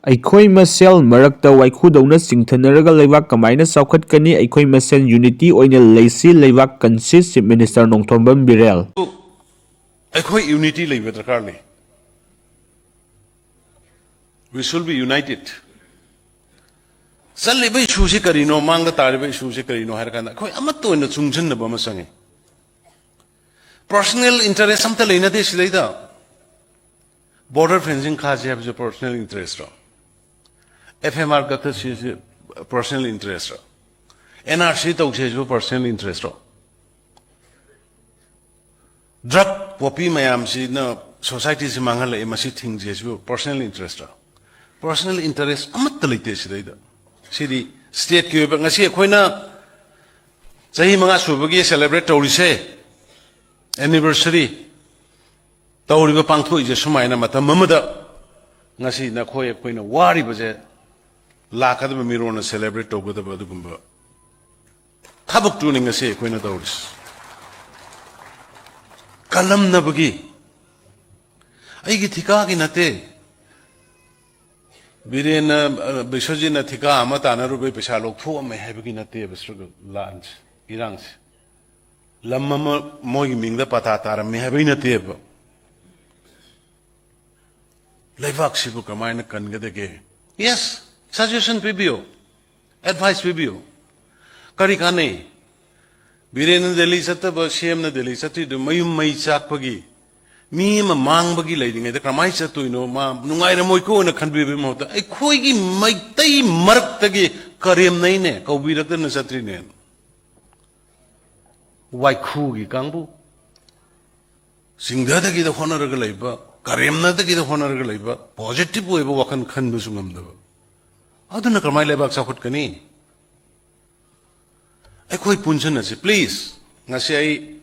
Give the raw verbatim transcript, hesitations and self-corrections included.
ꯑꯩꯈꯣꯏ ꯃꯁꯦꯜ ꯃꯔꯛꯇ ꯋꯥꯏꯈꯨꯗꯧꯅ ꯆꯤꯡꯊꯅꯔꯒ ꯂꯩꯕꯥꯛ ꯀꯃꯥꯏꯅ ꯆꯥꯎꯈꯠꯀꯅꯤ? ꯑꯩꯈꯣꯏ ꯃꯁꯦꯜ unity ꯑꯣꯏꯅ ꯂꯩꯁꯤ, ꯂꯩꯕꯥꯛ ꯀꯟꯁꯤ, Chief Minister ꯅꯣꯡꯊꯣꯝꯕꯝ ꯕꯤꯔꯦꯜ꯫ ꯑꯩꯈꯣꯏ unity ꯂꯩꯕ ꯗꯔꯀꯥꯔ ꯂꯩ꯫ We should be united. ꯆꯠꯂꯤꯕ issueꯁꯤ ꯀꯔꯤꯅꯣ, ꯃꯥꯡꯗ ꯇꯥꯔꯤꯕ issueꯁꯤ ꯀꯔꯤꯅꯣ ꯍꯥꯏꯔ ꯀꯥꯟꯗ ꯑꯩꯈꯣꯏ ꯑꯃꯠꯇ ꯑꯣꯏꯅ ꯆꯨꯡꯁꯤꯟꯅꯕ ꯑꯃ ꯆꯪꯉꯤ꯫ Personal interest ꯑꯝꯇ ꯂꯩꯅꯗꯦ ꯁꯤꯗꯩꯗ꯫ Border fencing ꯈꯥꯁꯤ ꯍꯥꯏꯕꯁꯨ personal interestꯔꯣ? FMR ꯀꯛꯊꯠꯁꯤ ꯍꯥꯏꯁꯤ personal interestꯔꯣ? NRC ꯇꯧꯁꯤ ꯍꯥꯏꯁꯤꯕꯨ personal interestꯔꯣ? Drug poppy ꯃꯌꯥꯝꯁꯤꯅ societyꯁꯤ ꯃꯥꯡꯍꯜꯂꯛꯑꯦ, ꯃꯁꯤ ꯊꯤꯡꯁꯤ ꯍꯥꯏꯁꯤꯕꯨ personal interestꯔꯣ? Personal interest ꯑꯃꯠꯇ ꯂꯩꯇꯦ ꯁꯤꯗꯩꯗ꯫ ꯁꯤꯗꯤ stateꯀꯤ ꯑꯣꯏꯕ, ꯉꯁꯤ ꯑꯩꯈꯣꯏꯅ ꯆꯍꯤ ꯃꯉꯥ ꯁꯨꯕꯒꯤ celebrate ꯇꯧꯔꯤꯁꯦ, anniversary ꯇꯧꯔꯤꯕ, ꯄꯥꯡꯊꯣꯛꯏꯁꯦ ꯁꯨꯃꯥꯏꯅ ꯃꯇꯝ ꯑꯃꯗ ꯉꯁꯤ ꯅꯈꯣꯏ ꯑꯩꯈꯣꯏꯅ ꯋꯥꯔꯤꯕꯁꯦ ꯂꯥꯛꯀꯗꯕ ꯃꯤꯔꯣꯟꯅ celebrate ꯇꯧꯒꯗꯕ ꯑꯗꯨꯒꯨꯝꯕ ꯊꯕꯛꯇꯨꯅꯤ ꯉꯁꯤ ꯑꯩꯈꯣꯏꯅ ꯇꯧꯔꯤꯁꯤ꯫ ꯀꯜꯂꯝꯅꯕꯒꯤ꯫ ꯑꯩꯒꯤ ꯊꯤꯀꯥꯒꯤ ꯅꯠꯇꯦ꯫ ꯕꯤꯔꯦꯟꯅ, ꯑ, ꯕꯤꯁ꯭ꯋꯖꯤꯠꯅ ꯊꯤꯀꯥ ꯑꯃ ꯇꯥꯟꯅꯔꯨꯕꯩ ꯄꯩꯁꯥ ꯂꯧꯊꯣꯛꯑꯝꯃꯦ ꯍꯥꯏꯕꯒꯤ ꯅꯠꯇꯦꯕ struggle, ꯂꯥꯟꯁꯦ, ꯏꯔꯥꯡꯁꯦ꯫ ꯂꯝ ꯑꯃ ꯃꯣꯏꯒꯤ ꯃꯤꯡꯗ ꯄꯇꯥ ꯇꯥꯔꯝꯃꯦ ꯍꯥꯏꯕꯒꯤ ꯅꯠꯇꯦꯕ꯫ ꯂꯩꯕꯥꯛꯁꯤꯕꯨ ꯀꯃꯥꯏꯅ ꯀꯟꯒꯗꯒꯦ? Yes, suggestion ꯄꯤꯕꯤꯌꯨ, advice ꯄꯤꯕꯤꯌꯨ꯫ ꯀꯔꯤ ꯀꯥꯟꯅꯩ? ꯕꯤꯔꯦꯟꯅ ꯗꯦꯜꯂꯤ ꯆꯠꯇꯕ, CMꯅ ꯗꯦꯜꯂꯤ ꯆꯠꯇ꯭ꯔꯤꯗꯨ ꯃꯌꯨꯝ ꯃꯩ ꯆꯥꯛꯄꯒꯤ, ꯃꯤ ꯑꯃ ꯃꯥꯡꯕꯒꯤ ꯂꯩꯔꯤꯉꯩꯗ ꯀꯔꯝꯍꯥꯏꯅ ꯆꯠꯇꯣꯏꯅꯣ? ꯃꯥ ꯅꯨꯡꯉꯥꯏꯔꯝꯃꯣꯏꯀꯣꯅ ꯈꯟꯕꯤꯕꯒꯤ ꯃꯍꯨꯠꯇ ꯑꯩꯈꯣꯏꯒꯤ ꯃꯩꯇꯩ ꯃꯔꯛꯇꯒꯤ ꯀꯔꯦꯝꯅꯩꯅꯦ, ꯀꯧꯕꯤꯔꯛꯇꯅ ꯆꯠꯇ꯭ꯔꯤꯅꯦ꯫ ꯋꯥꯏꯈꯨꯒꯤ ꯀꯥꯡꯕꯨ, ꯆꯤꯡꯊꯗꯒꯤꯗ ꯍꯣꯠꯅꯔꯒ ꯂꯩꯕ, ꯀꯔꯦꯝꯅꯗꯒꯤꯗ ꯍꯣꯠꯅꯔꯒ ꯂꯩꯕ, positive ꯑꯣꯏꯕ ꯋꯥꯈꯜ ꯈꯟꯕꯁꯨ ꯉꯝꯗꯕ, ꯑꯗꯨꯅ ꯀꯔꯝꯍꯥꯏꯅ ꯂꯩꯕꯥꯛ ꯆꯥꯎꯈꯠꯀꯅꯤ? ꯑꯩꯈꯣꯏ ꯄꯨꯟꯁꯤꯟꯅꯁꯤ, please꯫ ꯉꯁꯤ ꯑꯩ